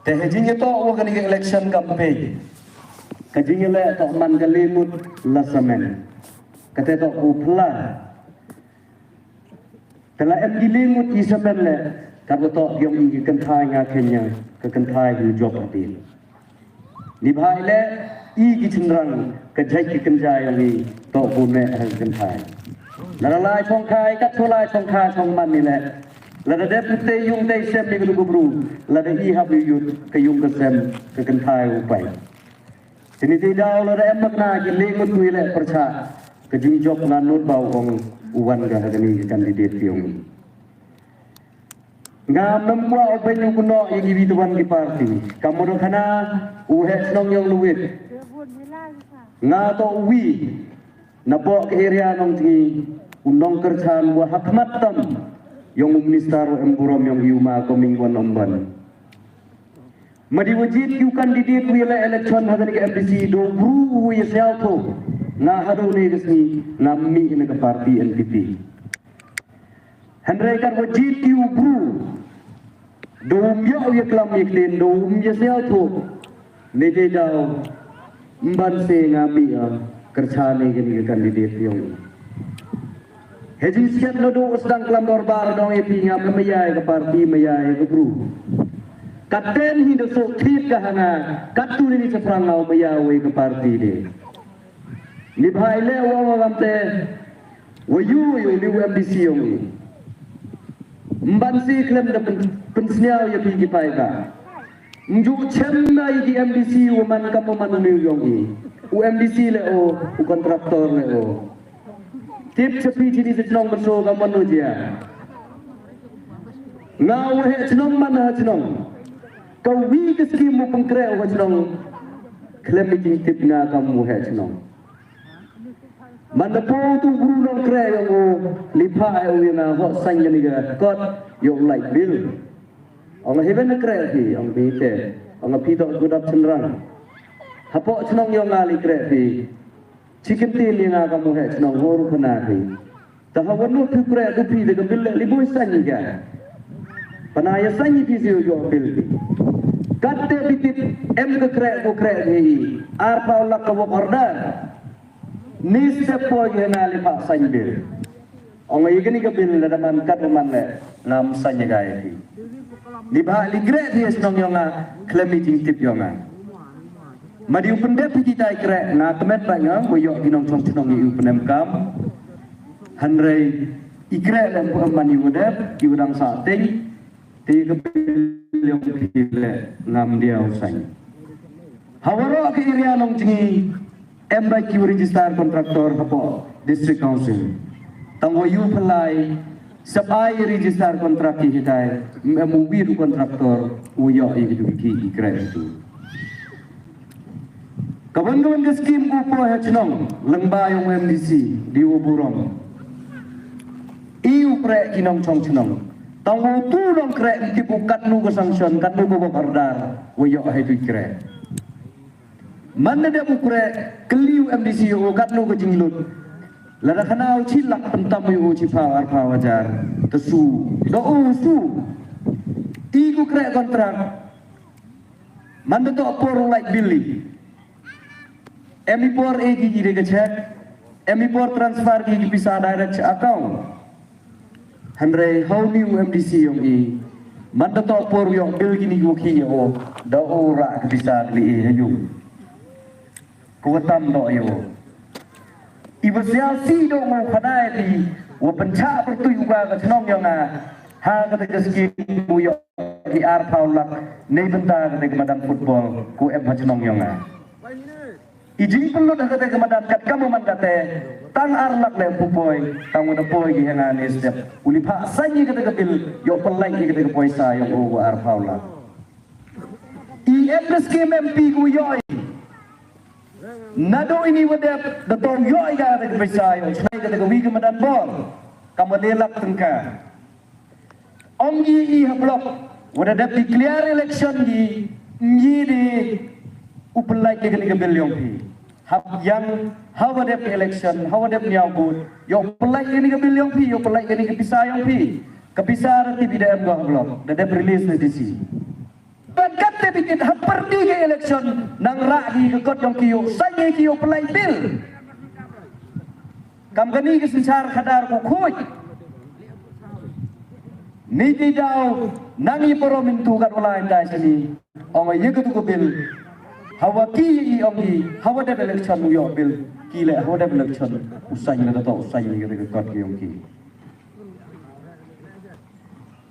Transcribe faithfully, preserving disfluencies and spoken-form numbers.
Te ha jingïatoh wa kane ka election campaign, ka jingïaleh toh man ka lyngngut la samen. Kata toh u pla. Te la em ki lyngngut i samen leh, ka toh yong i ka kynthai nga kenya, ka kynthai u jop hadien. Ni bha i leh i ki chynrang ka jait ki kynja yong i toh u meh ha ka kynthai. Lada lai chong khai, kat chong lai chong khai chong man i leh. Lada dep te yung te sem i ka tu bru, lada i hap i yut ka yung ka sem ka kynthai u pai. Tini ti daw lada em makna ki lyngngut tu i leh pyrchah ka jingjop nga nut ba u ong u wan ka ha kani ka candidate yong i. Ngam nam kwah u beiñ u kynnoh ïa kiwi kiwei ki party. Ka mut khana u heh shnong yong Lwid. Nga toh uwi na poh ka area Nongjngi, u nongkyrchan wa ha khmat tam yong u minister wa em burom yong i u ma Comingone Ymbon. Ma dei wa jied ki u candidate wa ïaleh election ha kani ka MDC, da u bru u ïa sngewthuh, nga haduh ne ka sngi ngam mih na ka party NPP. Hynrei kat wa jied ki u bru, da um ïoh ïa klam ïa ktien, da um ïa sngewthuh, ne te daw, mban se nga mih ïa kyrchan ne kani ka candidate yong i. He jingsiat naduh u sdang klam dorbar dong ïa phi, ngam mih ïa ka party, mih ïa ka bru. Katen hi da suk thit ka ha nga, kat tu ni chaphrang nga mih ïa wei ka party de. Ni bha i leh wa ong ngam te, wa yu yu ni u MDC yong i. Mban si khlem da pyn-, pynsniaw ïa phi ki paidbah. Njuk chem na i ki MDC wa man kam wa man u ni u yong i. U MDC leh o, u contractor leh o. Tip cha phi chini cha chnong mynso kam man u jia. Nga u heh chnong man ha chnong. Ka wi ka skim u pynkreh u ha chnong. Khlem i jingtip nga kam u heh chnong. Man da po tu bru nongkreh yong u, li pha e u ïa nga hok sain kani ka kot, ïa u light bill. Ong hi ben kreh phi, ong phi te, ong phi toh gudap chynrang. Hapoh chnong yong nga li kreh phi. Chicken tin ïa nga kam u heh chnong hor u khana phi. Ta ha wan u phi kreh du phi de ka bill li boi sain ïa ka. Pana ïa sain ïa phi shu ïoh bill phi. Kat te phi tip em ka kreh ko kreh phi. Arphaw lak ka work order. Ni step poi ki hana li pha sain bill. Ong ïa kani ka bill lada man kat man leh ngam sain ïa ka ïa phi. Ni bha li kreh phi shnong yong nga khlem i jingtip yong nga. Ma dei u pyndep phi kita i kreh nga kmen ba nga wa ïoh ki nongchong chnong i u pynemkam. Hynrei i kreh lem pu man i u dep i u dang sa teng. Te ka bill yong phi leh ngam diaw sain. Ha waroh ka area Nongjngi em bai ki register contractor hapoh District Council. Tang wa yu phalai sap ai register contract ki hitai em u wir contractor u ïoh i ki ki kreh tu. Ka wan ka wan ka skim ku poi ha chnong, lyngba yong MDC, di u burom. I u kreh ki nongchong chnong. Tang u tu nongkreh ki pu katnu ka sanction, katnu ka work order, wa ïoh hai tu kreh. Man da dep u kreh, kylli u MDC u katnu ka jinglut. Lada khana u chi lak pyntam u chi phaw ar phaw hajar. Te su, do u su. I ku kreh contract. Man da toh por u light bill i. Em i por e ki ki de ka check. Em i por transfer ki ki pisa direct cha account. Hynrei hau ni u MDC yong i. Man da toh por u ïoh bill kini ki wa ki ïoh. Da u rah ki pisa kini i ha yu. Ko wa tam doh ïa u. I wa sial si doh mo khadai ti wa pynchah pyrtui u ka ka chnong yong nga. Ha ka te ka skim u ïoh i ar phaw lak nei bynta ka te ka madan football ko em ha chnong yong nga. I jingpynlut ha ka te ka madan kat kam man ka te tang ar lak le pu poi tang wa da poi ki ha nga ne step. U li pha sain i ka te ka bill ïoh pynlai i ka te ka poisa yong u wa ar phaw lak. I em ka skim MP ko ïoh i. Naduh ini wa dep da tong ïoh i ka te ka pisa ïoh chnai ka te ka wi ka madan bor. Kam wa le lak tyngka. Ong i i ha block wa da dep declare election i ngi di u pynlait ka ni ka bill yong phi. Hap yang ha wa dep election ha wa dep niaw vote ïoh pynlait ka ni ka bill yong phi ïoh pynlait ka ni ka pisa yong phi. Ka pisa da ti bi da em go ha block da dep release na DC. wan kat te bikit ha pyrdi ka election nang rah ki ka kot jong ki ïoh saiñ ïa ki ïoh pynlait bill. Kam kani ka synshar khadar ko khuid. Ni ti daw nang i poro min tu kat wala indai sini. Ong ïa ka tu ko bill. Hawa ki i ong ki hawa dep election u ïoh bill. Ki le hawa dep election u saiñ le ka to u saiñ ïa ka kot ki ong ki.